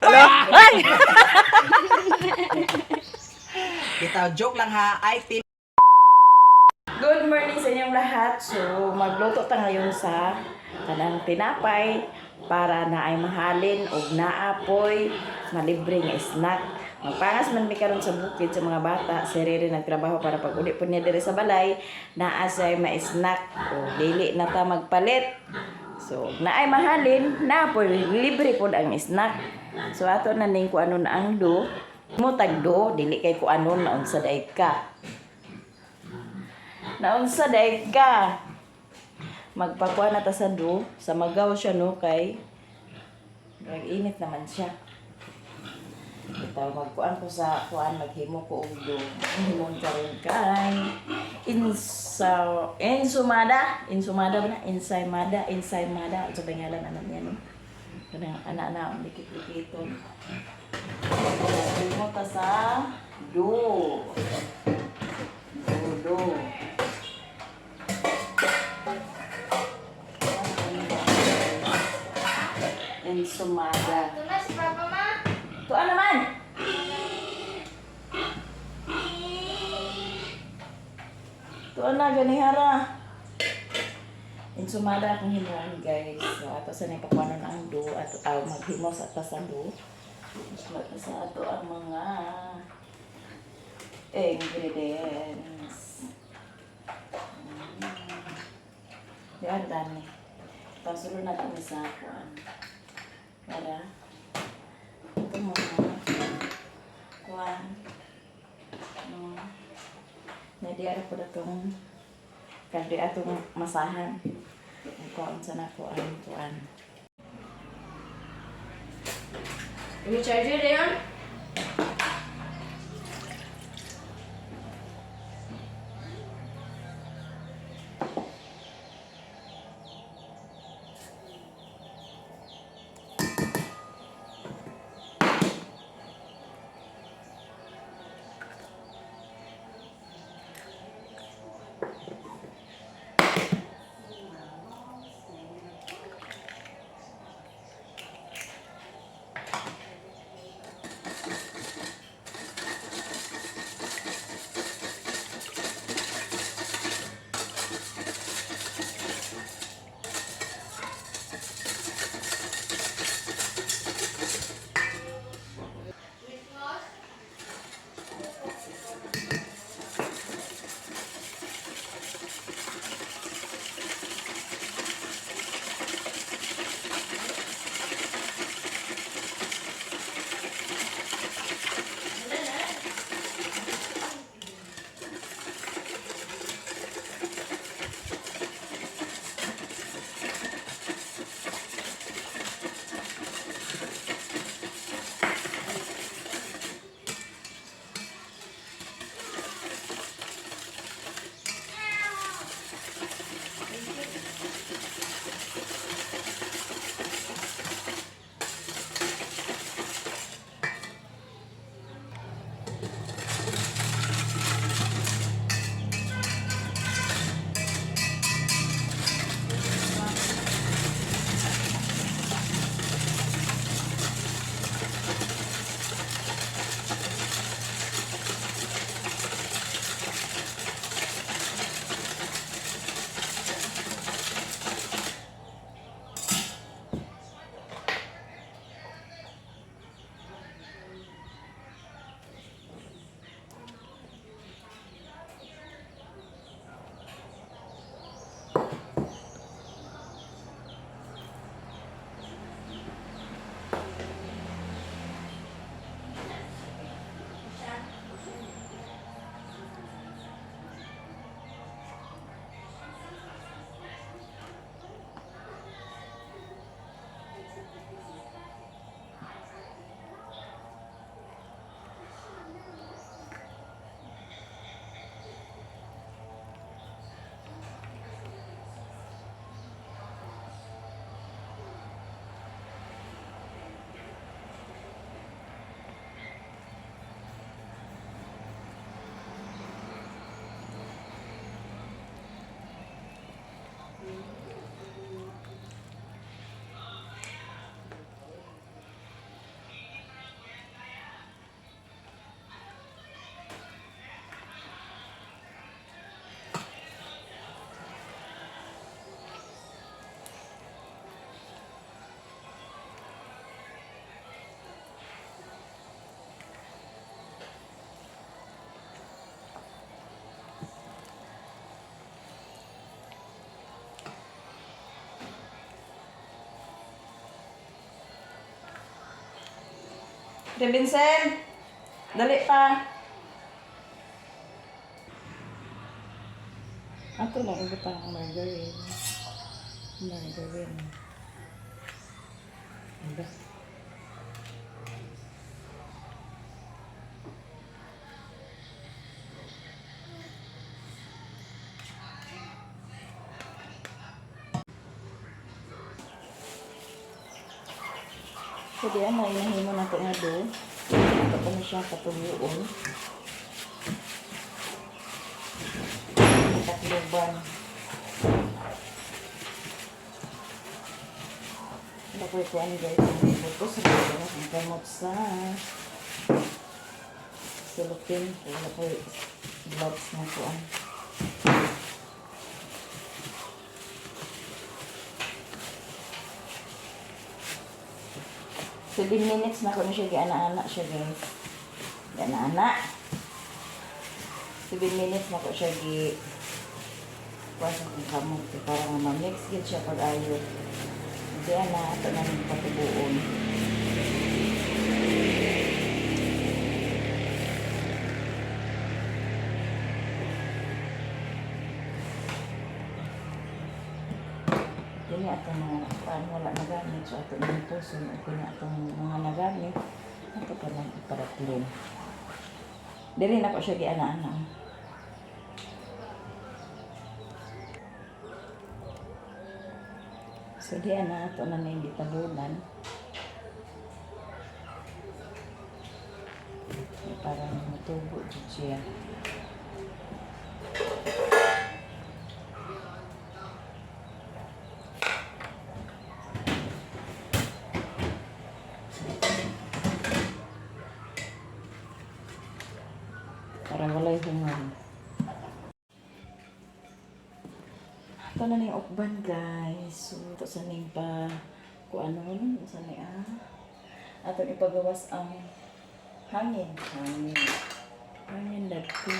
Ay! Kita joke lang ha. Ay, team. Good morning sa inyong lahat. So, magluto ta ngayon sa kanang tinapay para na ay mahalin og naapoy malibre nga snack. Magpangas man mi karon sa bukid sa mga bata, si Rere nagtrabaho para pag uli po niya diri sa balay, naa siya ma-snack o dili na ta magpalit. So, naay mahalin, naapoy libre pod ang snack. So ato na ning kuanon ang do. Mo tagdo, dili kay kuanon na unsa daig ka. Naunsa daig ka. Magpakuha na ta sa do, sa magaw siya no kay nag-init naman siya. Ito, magkuan ko sa kuan, maghimo ko og do. Himon karon kay insumada, insumada ba na? Ensaymada, ensaymada. Unsa ba ngalan anak niya no? Kanang ana na ang dikit-dikiton. Maghimo ta sa do. Do, do. Ensumada. Ito na si Papa Ma. Tuan naman! Tuan na, ganihara. Ensumada akong himuon, guys. So, ato sa nagpakuanon ang do. Ato, maghimo sa atas ang do. Mas sa ato ang mga ingredients. Yan, dami. Pasulo natin sa kuan. Para ito mga kuan. No. Nadiara po na itong kandi atong masahan. Ang kuan sa na kuan kuan. Yung charger na yun? De Vincent! Dali pa! Ato lang ibutang ang margarine. Margarine. Diba? So di ana inahimo nato nga do. Ato pa na siya katuyoon. Takluban. Wala ko ikuan guys. Ang buto sa mga ang kamot sa sulupin. Wala ko gloves na kuan. 7 minutes na ko na siya giana-ana siya, guys. Giana-ana. 7 minutes na ko siya gi kuha sa kong kamot eh, para nga ma-mix gid siya pag ayo. Hindi ana ato na ning patubuon. Kini atong mga kuan wala nagamit, so ato nang tuson ug kini atong mga nagamit ato pa lang iparatlin. Dili na ko siya giana-ana. So di ana ato na ning gitabunan. Ay, parang matubo jud siya. Parang walay hungan. Ito na ning ukban, guys. So, ito sa ning pa kung ano sa ni ah. Aton ipagawas ang hangin. Hangin. Hangin dagko.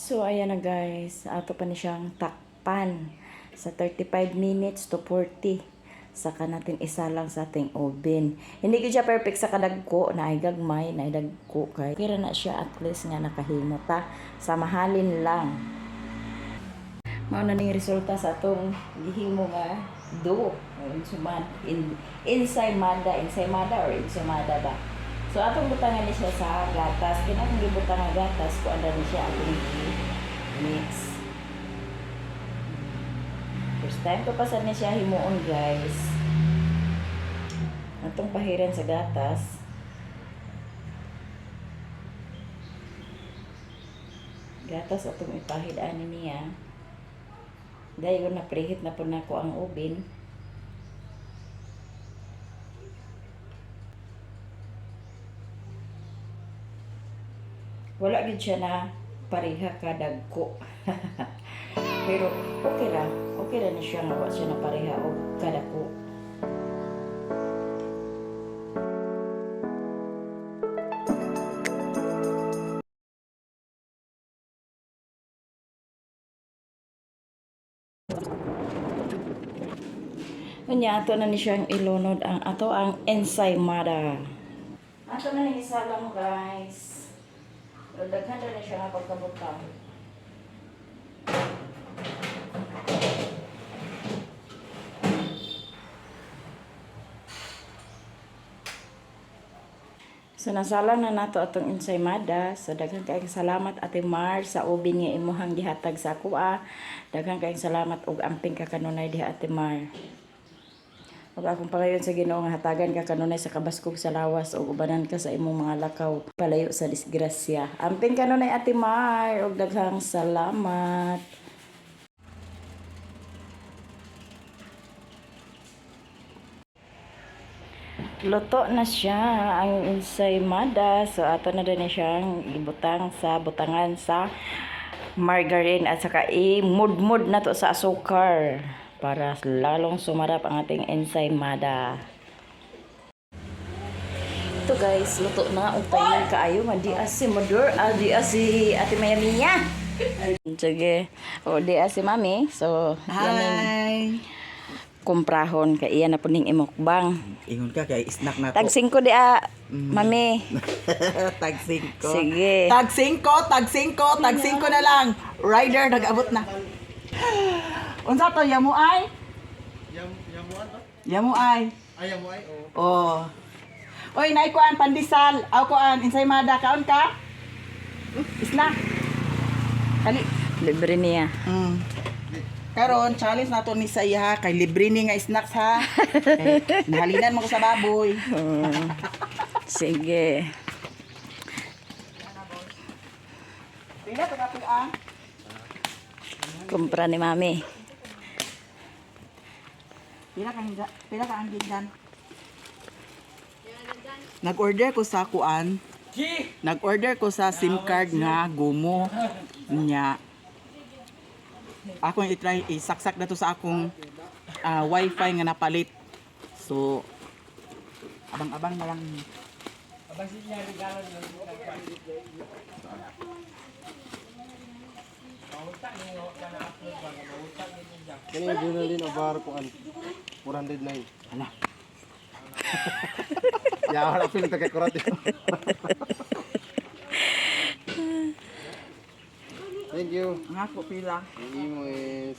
So, ayan na guys. Ato pa ni siyang takpan sa 35 minutes to 40. Saka natin isa lang sa ating oven. Hindi ko siya perfect sa kadagko. Na ay gagmay, na ay dagko. Kay kira na siya at least nga nakahimo ta. Sa mahalin lang. Mao na ning resulta sa atong gihimo nga do. Insuman, ensaymada, ensaymada or insumada ba? So atong butangan ni siya sa gatas. Kina akong gibutang nga gatas, kuan na ni siya atong mix. First time ko pa sa ni siya himuon, guys. Atong pahiran sa gatas. Gatas atong ipahid ani niya. Dayon na preheat na po nako ang oven. Wala gyud siya na pareha kadagko. Pero okay ra, okay ra ni siya nga wa siya na pareha og kadako. Unya ato na ni siyang ilunod ang ato ang ensaymada. Ato na ni isa lang, guys. Pero daghan na siya nga pagkabutang. So nasalang na nato atong ensaymada. So daghan kayong salamat, Ate Mar, sa ubin nga imuhang gihatag sa akoa. Daghan kayong salamat ug amping ka kanunay diha, Ate Mar. Ug akong pangayon sa Ginoo nga hatagan ka kanunay sa kabaskog sa lawas ug ubanan ka sa imong mga lakaw palayo sa disgrasya. Amping kanunay, Ate Mar, ug daghang salamat. Luto na siya ang ensaymada. So ato na din siyang ibutang sa butangan sa margarine at saka i-mudmud na to sa asukar. Para lalong sumarap ang ating ensaymada. Ito guys, luto na. Ang tayo kaayo. Di si Mother, di si Ate Mayamiya. Sige. O, di si Mami. So, yan ang Hi. kumprahon. Kay iya na po ning imukbang. Ingon ka kay snack na Tag 5 di a, Mami. Tag 5. Sige. Tag 5, tag 5, tag 5 na lang. Rider nag-abot na. Unsa to yamu ay? Yamuan ba? Yamu ay. Ay, yamuay, oo. Oh. Oy, naay kuan pandesal. Aw kuan ensaymada kaon ka? Snack. Kali. Libre niya. Karon challenge nato ni sa iya kay libre ni nga snacks ha. Kay, nahalinan mo ko sa baboy. Sige. Pila to ka ah. Kumpra ni Mami. Pila ka ang gindan? Nag-order ko sa kuan. Nag-order ko sa SIM card nga Gumo nya. Akong i-try isaksak na to sa akong wifi nga napalit. So abang-abang na lang. Kani yung Jonalyn Obar kuan 409. Ala. Ya, wala pili ta kay kurat. Thank you. Nga ko pila. Ang imo is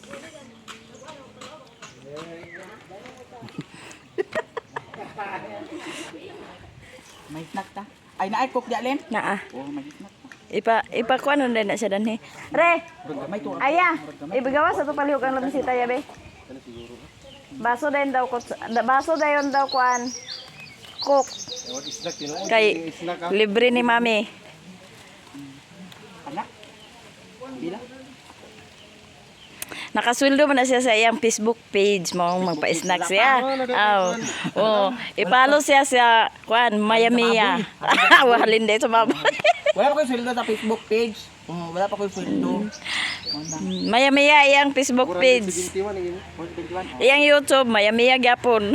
May snack ta. Ay naay cook di alin? Naa. Oh, may snack ta. Ipa kuan na siya danhi. Re, May to. aya, ibigawa sa to palihog ang lamisita ya be. Baso dayon daw ko, baso dayon daw kuan. Cook Ewan snack tinuod. kay Snack ah. libre ni Mami. Anak. Pila? Nakasweldo man na siya sa iyang Facebook page mo magpa-snack siya. Aw. Oh, ipalo siya sa kuan Mayamiya. Walin day sa baboy. Wala pa ko'y sweldo sa Facebook page. Oh, wala pa ko'y sweldo. Mayamiya iyang Facebook page. 471 ang imo. 421. Iyang YouTube Mayamiya gyapon.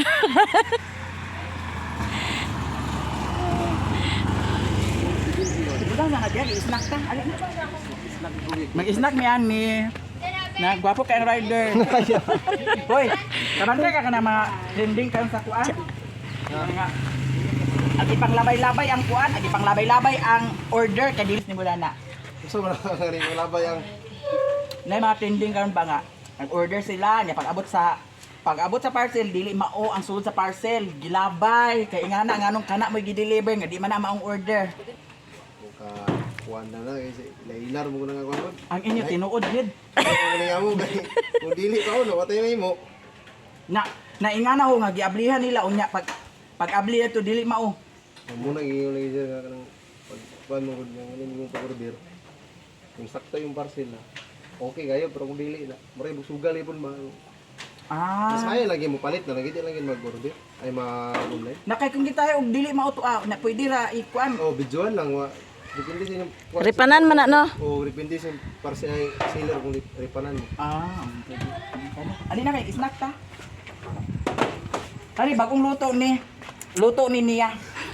Wala na nga diyan, i-snack ta. Ali na. Mag-snack mi ani. Na gwapo kay ang rider. Hoy, kabantay ka na mga trending karon sa kuan. Nga. At ipanglabay-labay ang kuan, at ipanglabay-labay ang order kay dilis ni Mulana. Gusto mo na kani wala ba yang Na mga trending karon ba nga. Nag-order sila, nya pag-abot sa parcel dili mao ang sulod sa parcel, gilabay kay ingana nganong kana mo gi-deliver nga di man na maong order. ka kuan na na kasi lailar mo na nga kuan. Ang inyo tinuod gid. Ano nga mo kay kung dili ka ono patay na imo. Na naingana ho nga giablihan nila unya pag abli ato dili mao. Muna ingon lagi siya nga kanang pag kuan mo gud nga ano mo pag-order. Kung sakto yung parcel na. Okay kayo pero kung dili na, maray busugal ipon ba. Mas Ah. kaya lagi mo palit na lagi di lang mag-order ay mag-online. Nakay kung kita og dili mao to ah, na pwede ra ikuan. Oh, videoan lang wa. Depende sa inyong kuan. Ripanan man na no. Oh, depende sa parcel ay seller kung ripanan mo. Ah, pwede. Ali na kay snack ta. Kani bagong luto ni. Luto ni niya.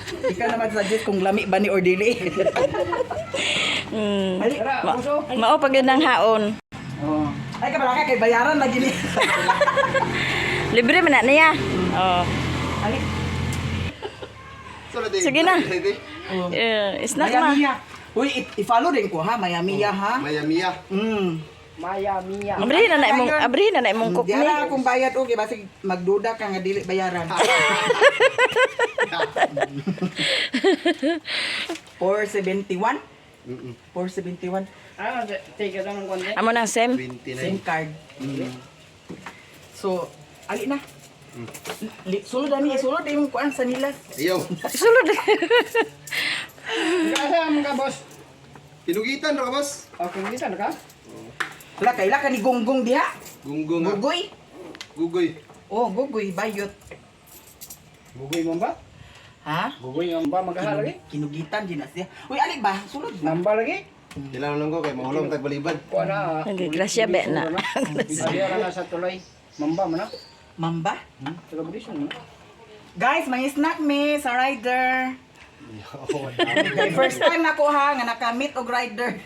Ikaw na mag-suggest kung lami ba ni or dili. Ali. Mao pag yun ang haon. Oh. Ay kabalaka kay bayaran lagi ni. Libre man na niya. Oh. Ali. So, na, Sige na. Ready? Oh. Eh, snack ma. Mayamiya. Uy, i-follow din ko ha, Mayamiya ha. Mayamiya. Abrihin na na imong cook Di ni. ara akong bayad okay basig magduda ka nga dili bayaran. 471? 471. Amo nang sem. 29. SIM card. So, ali na. Sulod ani, sulod imong kuan sa nila. Ayaw. Sulod. Tinugitan ra ka, boss. Wala kay ka ni gonggong diha. Gunggong ha. Gugoy. Gugoy. Oh, gugoy bayot. Gugoy man ba? Ha? Gugoy nga ba maghaha lagi? Kinugitan din na siya. Uy, ali ba? Sulod ba? Namba lagi? Kailangan lang ko kay mahulog tag balibad. Kuha na. Grasya be na. Abi na sa tulay. Mamba man na. Mamba? Taga Bulisan man. Guys, may snack me sa rider. Kay first time na ko ha nga naka-meet og rider.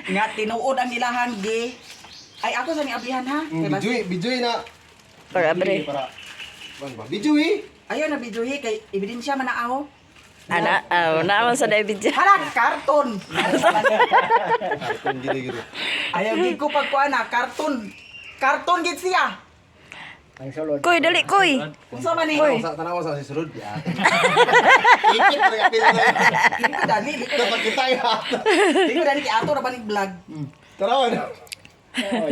Nga tinuod ang ilahang gi. Ay, ako sa ni ablihan ha. Kay Bijoy, bijoy na. Para abre. Para. Kuan ba? Bijoy. Ayaw na bijuhi kay ebidensya man na ako. Ana, aw, naman sa David. Hala, karton. Karton gid gid. Ayaw gid ko pagkuan na karton. Karton gid siya. Ang sulod. Kuy, dali kuy. Unsa man ni? Sa tanaw sa si sulod. Ya. Ipit ra kapil na. Dili ko dani, dili ko Dapat kita ya. dili ko dani kay ato ra ba ning vlog. Tarawan.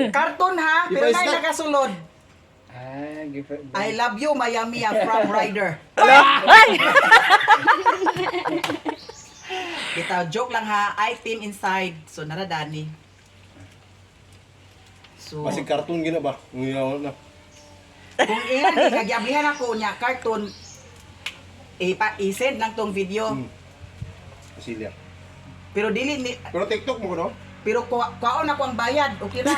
Karton ha, pero Ipa nay snack. nakasulod. Ah, give I love you, Miami, from Rider. Ay! Bitaw, joke lang ha, item inside. So nara dani. So, Masig karton gina ba? Nguyaw na. kung ilan di kagiablihan ako niya cartoon, ipa i-send lang tong video. Silya. Pero dili ni Pero TikTok mo ko no? pero kuwaon ako ang bayad, okay ra.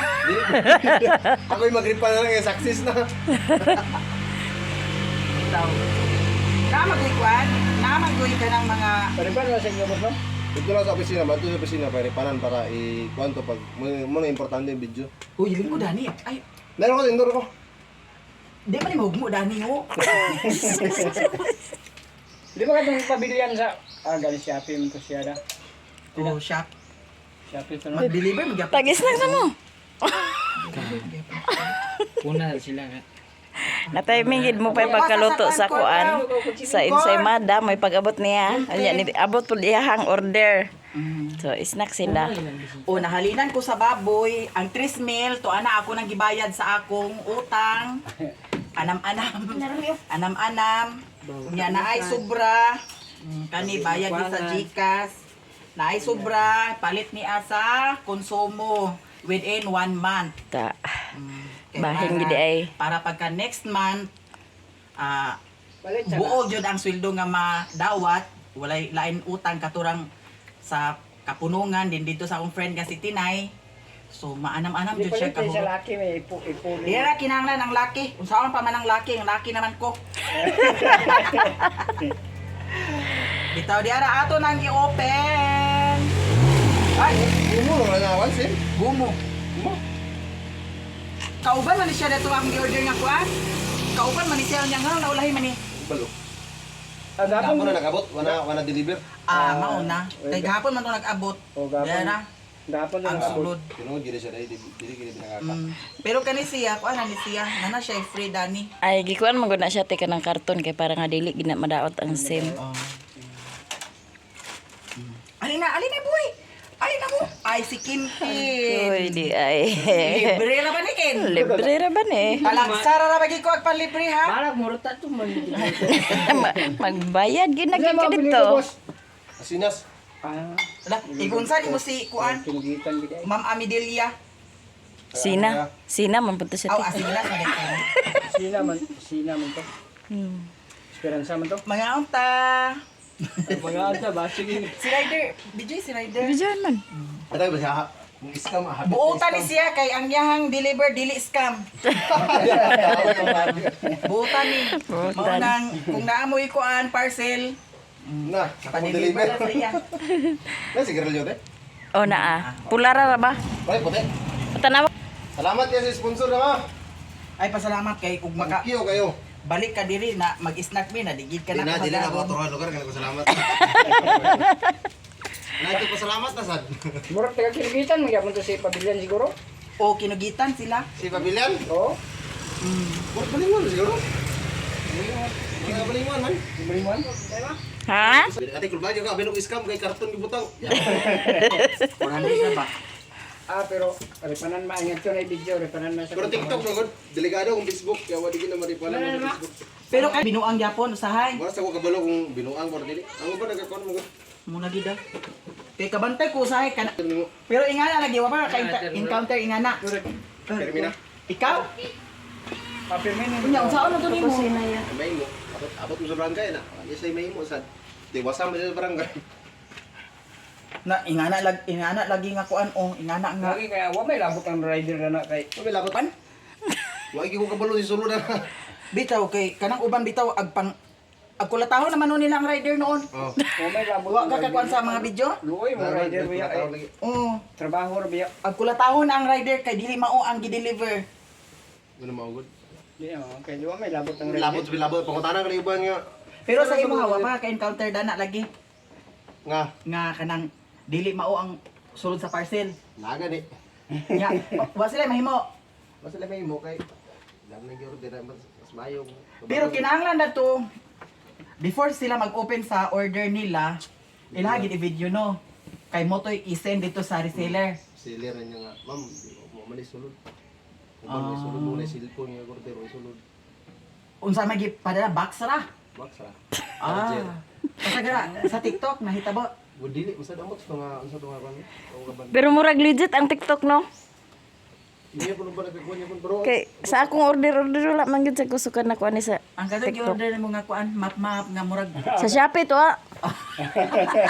Ako'y magripa na lang eh, success na. Bitaw. Naa magoy kuan, naa magoy ka ng mga Paripan na sa inyo boss no? Dito lang sa opisina, ba? Dito sa opisina, pare, panan para i-kwanto pag mo na importante yung video. Uy, hiling ko dani. Ay, Meron ko, tindor ko. di man ni mahugmo dani oh. Di ba katong pabilian sa gali Shopee mo to siya da. Oh, shop. Shopee to no. Mag-deliver magyapon. Tag-snack na mo. Una sila nga. Na-timing gid mo pa pagkaluto sa kuan. Sa ensaymada may pag-abot niya. Anya ni abot pud iyahang order. So snack sila. O nahalinan ko sa baboy, ang 3 mil to ana ako nang gibayad sa akong utang. Anam-anam. Anam-anam. Nya na ay sobra. Kani bayad ni sa GCash. Na ay sobra, palit ni asa konsumo within one month. Ta. Kay Bahin gid ay. Para pagka next month, Palit sa buo jud ang sweldo nga madawat, walay lain utang katurang sa kapunungan din dito sa akong friend nga si Tinay. So maanam-anam Di jud siya palit sa kahurot. laki may ipo ipo. Di ra kinahanglan ang laki. Unsaon pa man ang laki, ang laki naman ko. Bitaw di ara ato nang i-open. Ay, Gumo na na sim. gumo. Gumo. Kauban man ni siya dito akong gi-order nga kuan. Kauban man ni siya niya nga naulahi man ni. Balo. Ah, Gapon gapon na nagabot, wana deliver. Ah, mauna. Kay gahapon man to nag-abot. Oh, gahapon. Di ara, Gapon na ang nagabot. sulod. Tinuod gid siya dai, dili gid binangaka. Pero kani siya, kuan na ni siya, nana siya free dani. Ay gikuan man gud na siya te kanang karton kay para nga dili gid na madaot ang sim. Alin na, alin na boy. Alin na mo. Ay si Kim Kim. Uy, di ay. Libre ra ba ni Kim? Libre ra ba ni? Palagsara ra ba gid ko ag panlibre ha? Balak mo ruta to man. Magbayad gid na Ano gid ka dito. Asinas. Ah, Ala, igunsa ni mo si kuan kinugitan gid ay. Ma'am Amidelia. Sina, sina man punta siya Aw te. asilas man kay. Sina man to. Esperanza man to. Mga unta. Mga anta ba sige. Si Ryder, DJ si Ryder. Bidyohan man. Atay ba siya? Kung scam ah. Buotan ni siya kay ang iyahang deliver dili scam. Buotan ni. Buotan. Mao nang kung naamoy kuan parcel, Na, akong pa-deliver deliver. na sa iya. Na sigarilyo te. O naa. Pulara ra ba? Pare puti. Tanaw. Salamat kay sa sponsor na ma. Ay pasalamat kay ug maka Thank you kayo. balik ka diri na mag-snack mi na digid ka Di na na, dili na kapag- ko turuan lugar kaya ko salamat. Na ito pasalamat na sad. Murag taga kinugitan man gyapon to si pabilian siguro. O kinugitan sila. Si Pabilian. Oo. Murag balingon siguro. Mga balingon man. Balingon. Ha? Ate kulba ka binog scam kay karton gibutang. Kurang na ba? Ah, pero repanan maangat to na video, repanan man sa Pero TikTok man gud, delikado kung Facebook kaya wa di gid na maripanan mo sa Facebook. Pero kay binuang gyapon usahay. Wala sa ko kabalo kung binuang or dili. Ang uban nagakon mo gud. Muna gid ah. Kay kabantay ko usahay kana. Pero ingana lagi wa pa ka encounter ingana. Pirmi na. Ikaw? Papirmi ni. Unya unsaon na to nimo? May mo. Abot abot mo sa barangay na. Wala say may mo sad. Di wasa mo sa barangay. Na ingana lag ingana lagi nga kuan oh, ingana nga. Lagi kaya wa may labot ang rider na na kay. May labot. Pan? Wa gyud ko kabalo si sulod na. Bitaw kay kanang uban bitaw ag pang ag kulatahon naman nun nila ang rider noon. Oh. Oh, may labot. Wa ka kakuan sa mga video? Luoy mo rider biya. Eh. Oo. Trabaho ra biya. Ag kulatahon ang rider kay dili mao ang gi-deliver. Ano maugod? Di oh, kay wa may labot ang rider. Labot sa labot pangutana ka uban nga. Pero sa imo ha, wa pa ka encounter dana lagi Nga nga kanang dili mao ang sulod sa parcel. naga ni. Nga, wa sila mahimo. Basta lang may mo kay dami nang order mas mas mayo. Pero kinahanglan na to before sila mag-open sa order nila, ilagi i-video no. Kay mo to'y i-send dito sa reseller. Seller niya nga, ma'am, di mo man sulod. Uban may sulod mo na cellphone nga order may sulod. Unsa may padala box ra. Box ra. Ah. Charger. Kasagara sa TikTok nahitabo. Wo dili unsa damot sa nga unsa to nga kan? Ang kaban. Pero murag legit ang TikTok no. Hindi ko ba nagkuan niya kun pero Kay sa akong order order wala man gyud sa kusukan na kuan ni sa Ang kadto TikTok. order mo nga kuan map map nga murag Sa Shopee to ah.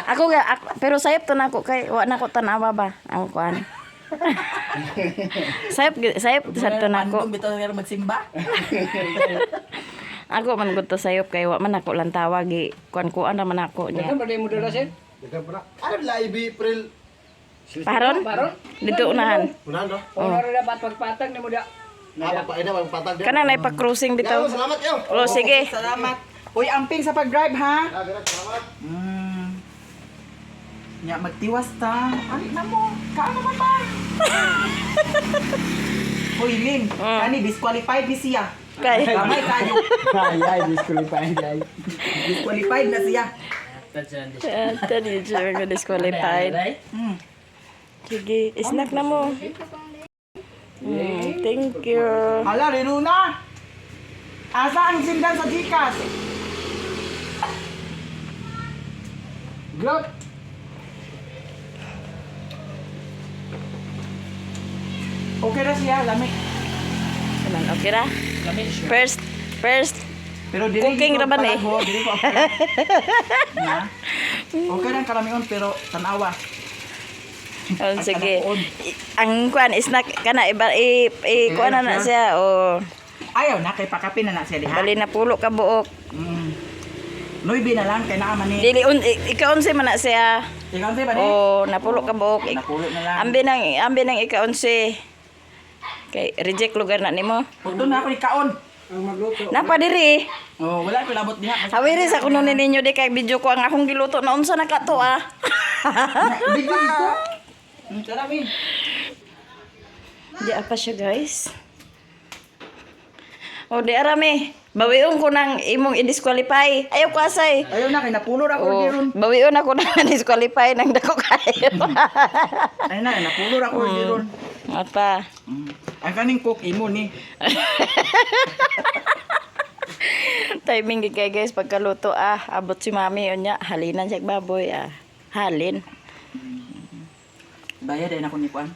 Ako ga ako, pero sayop to nako kay wa na ko tanawa ba ang kuan. Sayop sayop sad to nako. Pandong bitaw nga magsimba. Ako man gud to sayop kay wa man ako lang tawag gi kuan-kuan ra man ako niya. Daghan ba mo dala sir? Dagan pa na. Ano la ibi April? Paron? Dito unahan. Unahan no? Oh. Ora ra dapat pagpatag nimo da. Ah, papaina pagpatag diyan. Kanang naipa-cruising Yo, bitaw. salamat yo. Oh, sige. Salamat. Uy, amping sa pag-drive ha. Ah, berak, salamat. Nya magtiwas ta. Ali na mo. Kaano man ba? Hoy Lin, kani disqualified ni siya. Kay Gamay kayo. Ay ay disqualified ay. Disqualified na siya. Tadi siya nga disqualified. Sige, snack na mo. Thank you. Hala, Rinuna! Asa ang sindan sa Gcash? Glot. Okay na siya, lami. Naman, okay ra? First, first, Pero dili Cooking ra ba ni? palagho, dili ko Na? Okay lang kalamion pero tanawa. Oh, sige. Ang kuan snack kana iba i, i kuan na na siya o Ayaw na kay pakapin na na siya diha. bali na pulo ka buok. Nuibi na lang kay naa man ni. Dili un ikaunse man na siya. Ikaw ba ni? O napulo ka buok. Napulo na lang. Ambi nang ikaunse. Kay reject lugar na nimo. Pugto na ako ni kaon. Ang magluto. Napa diri. Oh, wala ko labot diha. Hawiri sa kuno ni ninyo di kay video ko ang akong giluto na unsa na ka to ah. Video ko. Tara min. Di apa siya guys. O di arami. Bawion ko nang imong i-disqualify. Ayaw ko asay. Ayaw na kay napulo ra ako Oh, orderon. bawion ako na disqualify nang dako kayo. Ayaw na napulo ra ako orderon. Apa? Ang kaning cook imo ni. Timing gid kay guys pagkaluto ah. Abot si mami unya halinan siya baboy ah. Halin. Bayad ay nako ni kuan.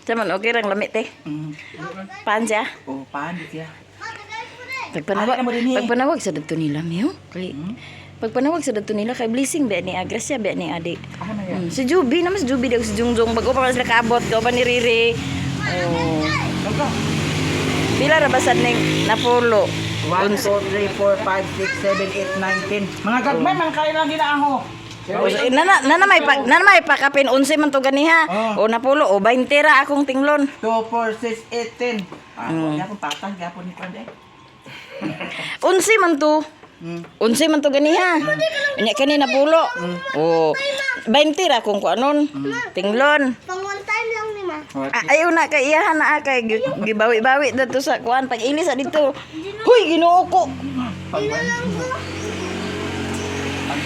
Saman okay rang lamit eh. Paan siya? Oh, paan di siya. Pagpanawag, Alin na mo din eh. pagpanawag sa dadto nila miyo. Kay pagpanawag sa dadto nila kay blessing ba ni Agracia ba ni Adi. Ah, na yan. Si Juby naman si Juby daw si Jungjong bago pa man sila kaabot ko pa ni Riri. Oh. Daga. Pila ra ba sad ning napulo? 1, 2, 3, 4, 5, 6, 7, 8, 9, 10. Mga gagmay, mga kaya lang ginaaho. O, nana nana may pa, nana may pakapin 11 man to ganiha. Oh. O napulo o 20 ra akong tinglon. 2, 4, 6, 8, 10. Ah, mm. Patang, gyapon ni kuan eh. 11 man to. 11 man to ganiha. Unya kani napulo. O 20 ra akong kuanon. Tinglon. Pang one time lang ni ma. Ah, ayaw na kay iyahan na ah, kay gibawi-bawi dito sa kuan pag ilis sa dito. Huy, Ginoo ko. Pag one,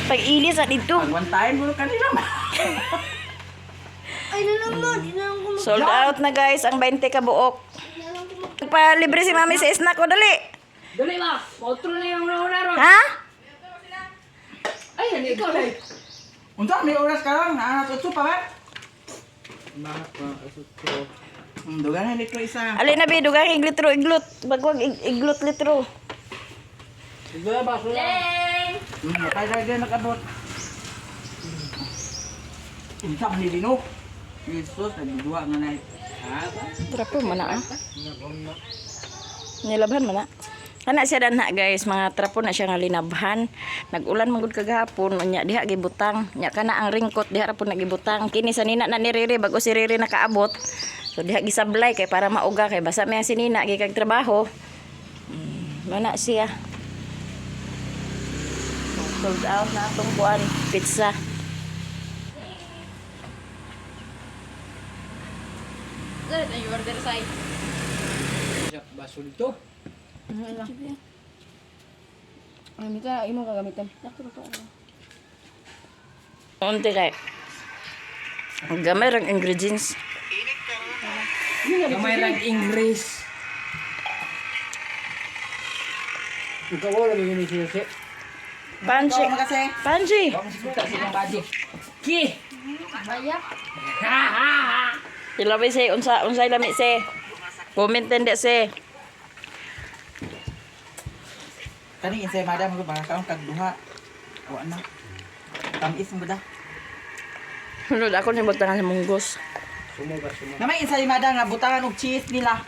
Pag ilis sa dito. pag one time, wala kanila ma. Ay, na lang mo. Di na lang ko Sold out na guys ang 20 ka buok. Pa libre si mami sa snack ko dali. Dali ma. Otro na yung una-una ron. Ha? Ay, ano ikaw na. Unsa, may oras ka lang. Naanas utso pa ba? Dugan na litro isa. Ali na bi dugang iglitro iglot. Bagwag iglot litro. Kaya kaya nakabot. Unsa man nilino? Jesus, nagduwa nga na. Trapo mo na ah. Nilabhan man na. Kana siya danha, guys, mga trapo na siya nga linabhan. Nag-ulan man gud kagahapon, unya diha gibutang. Nya kana ang ringkot diha ra pud nagibutang. Kini sa nina na ni Riri bag-o si Riri nakaabot. So diha gisablay kay para mauga kay basa may ang sinina gikag trabaho. Mana siya. Sold out na atong kuan pizza. Basol to. Ay, mita, imo gagamitan. Unti kay. Gamay rang ingredients. Gamay lang English. Ikaw wala mo yun siya. Panji. Kasi Panji. Kita sa body. Ki. Ilabi se unsa unsay lami se. Comment din se. kaning insay madam ko mga kaon kag duha. Wa na. Tamis mo da. Sunod ako ni butangan sa munggos. Sumo ba sumo? Na may insay madam nga butangan og cheese nila.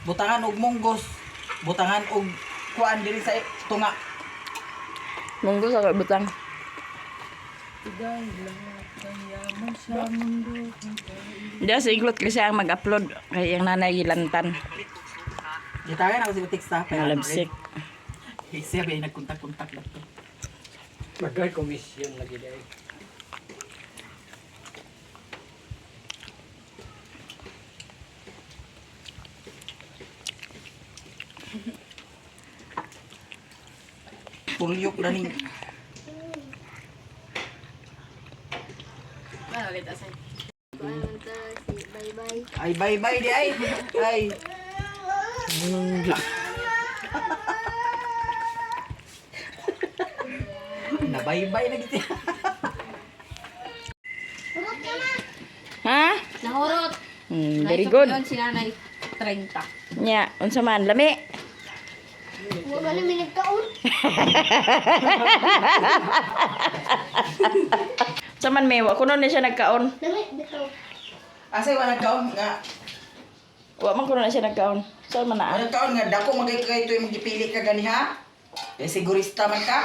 Butangan og munggos. Butangan og kuan diri sa tunga. Munggos ako butang. Diya si Inglot kasi ang mag-upload kay ang nanay gilantan. Gitagan ako si Utik sa Nalabsik. Siya ba nagkontak-kontak lang to. Magay komisyon lagi dai. Pulyok na ning. Bye-bye. Ay bye bye di ay. Ay. Na bye bye na gid. Hurot ka na! Ha? Nahurot. Very good. Yun, si nanay. 30. Nya, unsa man lami? Huwag na may nagkaon. Unsa man may wa kuno ni siya nagkaon. Dami, bitaw. Asa wa nagkaon nga. Wa man kuno na siya nagkaon. Saan man naa? Wa nagkaon nga dako magay kay ito imong gipili ka gani ha. Kay sigurista man ka.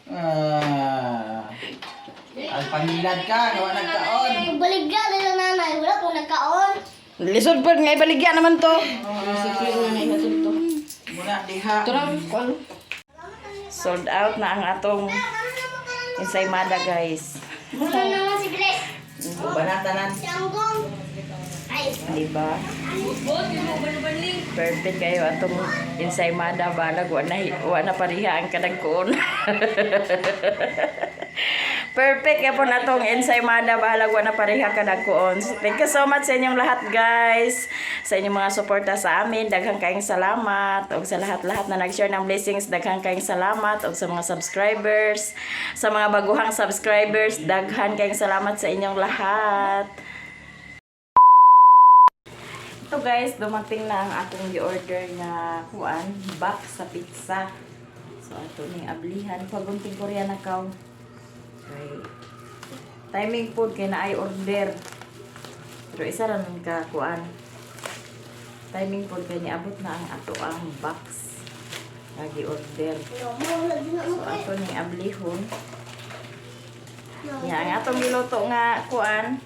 Ah. Ang pangilad ka nga wa nagkaon. Baligya nila nanay. Wala kong nagkaon. Lisod pod nga ibaligya naman to. Muna diha. Sold out na ang atong ensaymada, guys. Muna naman si Grace. Ubanatanan. Si Anggong. Ay, Diba? Perfect kayo atong ensaymada balag wa na pariha ang kadagkoon. Perfect kaya po na atong ensaymada balag wa na pareha kadagkoon. Thank you so much sa inyong lahat, guys. Sa inyong mga suporta sa amin, daghang kayong salamat. Og sa lahat-lahat na nag-share ng blessings, daghang kayong salamat. Og sa mga subscribers, sa mga baguhang subscribers, daghan kayong salamat sa inyong lahat. Ito guys, dumating na ang akong gi-order nga kuan, box sa pizza. So ato ning ablihan pagunting Korean na kaw. Kay timing food kay naay order. Pero isa ra man ka kuan. Timing food kay niabot na ang ato ang box nga gi-order. So ato ning ablihon. Ya, ang atong giluto nga kuan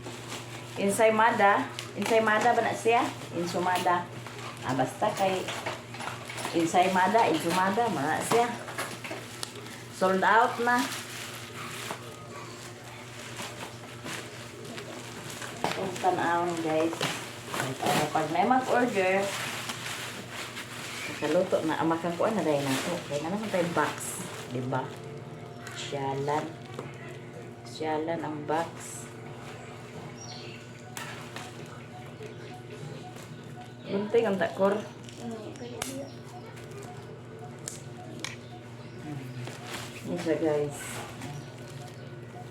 ensaymada, ensaymada ba na siya? Ensumada. Ah, basta kay ensaymada, ensumada man na siya. Sold out na. Itong tanawon, guys. Ay, para pag may mag-order, makaluto na, ah, makakuan na dahil na ito. Kaya na naman tayo box. Diba? Siyalan. Siyalan ang box. Bunting ang takor. Yan siya, guys.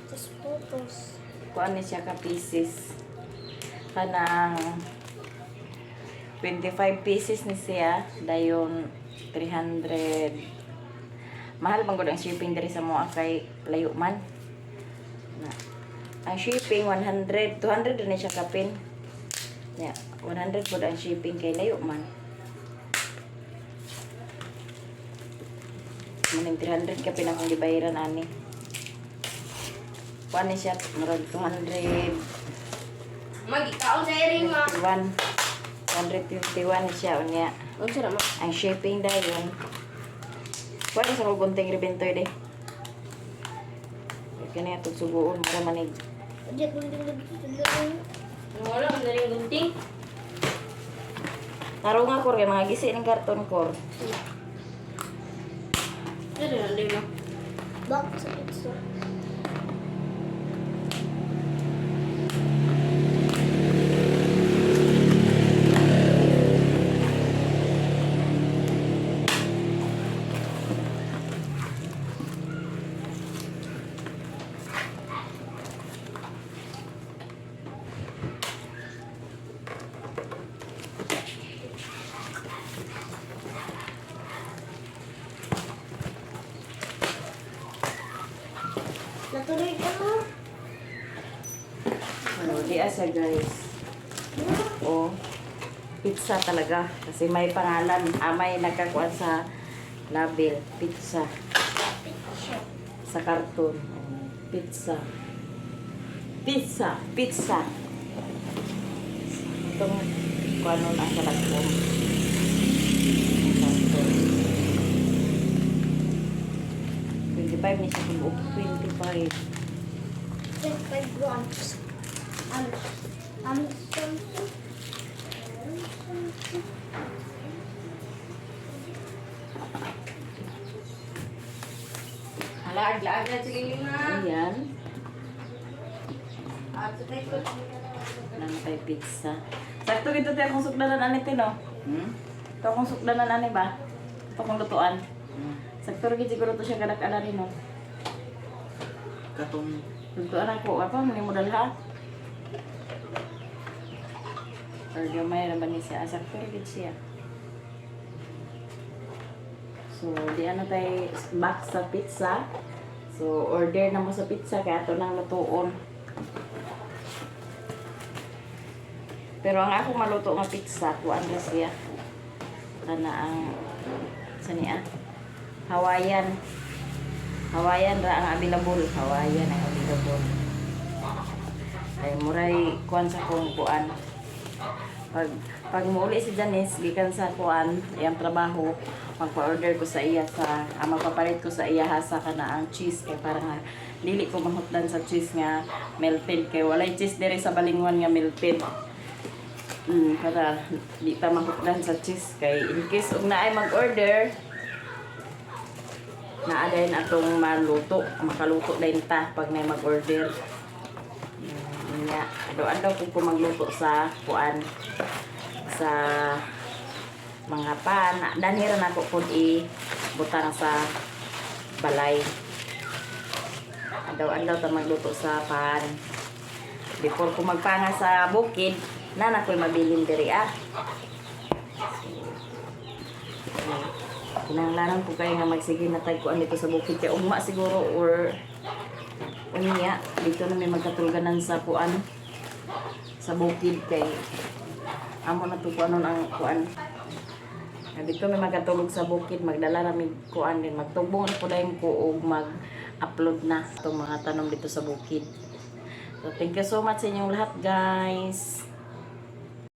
Tapos putos. Kuan ni siya ka pieces. Kanang 25 pieces ni siya. Dayon 300. Mahal bang gud ang shipping diri sa moa kay layo man. Na. Ang shipping 100, 200 rin siya kapin. Ya, 100 pud ang shipping kay layo man. Maning 300 ka pinakong gibayaran ani. Kuan ni siya murag 200. Magikaon sa ering ma. 151 151 siya unya. Unsa na ma? Ang shipping dayon. Kuan sa ko gunting rebentoy de. Kani atong suguon mura manig. Di gunting lagi. Wala man dali gunting. Tarong kor kay mga gisi ning karton kor. Dali na dali ma. Bak sa pizza. Natuloy ka mo. Ano, di asa guys. Oh, pizza talaga kasi may pangalan, ah, may nagkakuan sa label, pizza Pizza. sa karton. Oh, pizza. Pizza, pizza. Itong kuanon ang kalagpong. Karton. 25 ni siya tibuok. 25. 25 grams. Something. Laag-laag na sila yung mga. Ayan. Namatay pizza. Sakto gito tayo akong sukdanan ani tino. Hmm? Ito akong sukdanan ani ba? Ito akong lutuan. Sakto rin siguro to siya kadak-anan no. Katong Lutuan ako. Apa mo ni mo dalha? Or gamay ra ba ni siya? Ah, sakto rin siya. So, di ano tayo back sa pizza. So, order na mo sa pizza kaya ato nang lutuon. Pero ang ako maluto nga pizza, kuan ra siya. Kana ang sa niya. Hawaiian. Hawaiian ra ang available. Hawaiian ang available. Ay muray kuan sa kong kuan. Pag pag muuli si Janice gikan sa kuan, iyang trabaho, magpa-order ko sa iya sa magpapalit ko sa iya ha sa kana ang cheese kay para nga dili ko mahutdan sa cheese nga melted kay walay cheese diri sa Balingwan nga melted. Para di ta mahutdan sa cheese kay in case og naay mag-order naa dayon atong maluto, makaluto dayon ta pag naay mag-order. Nya, adlaw-adlaw ko magluto sa kuan sa mga pan. Danhi ra nako pud i butang sa balay. Adlaw-adlaw ta magluto sa pan. Before ko magpanga sa bukid, na na ko'y mabilin diri ah. So, kinahanglanan po kayo nga magsige na tagkuan dito sa bukid kay ugma siguro or unya dito na may magkatulganan sa kuan sa bukid kay amo na to kuanon ang kuan. Nga dito may magkatulog sa bukid, magdala ra mig kuan din, magtubong na po dayon ko og mag-upload na itong mga tanom dito sa bukid. So thank you so much sa inyong lahat, guys.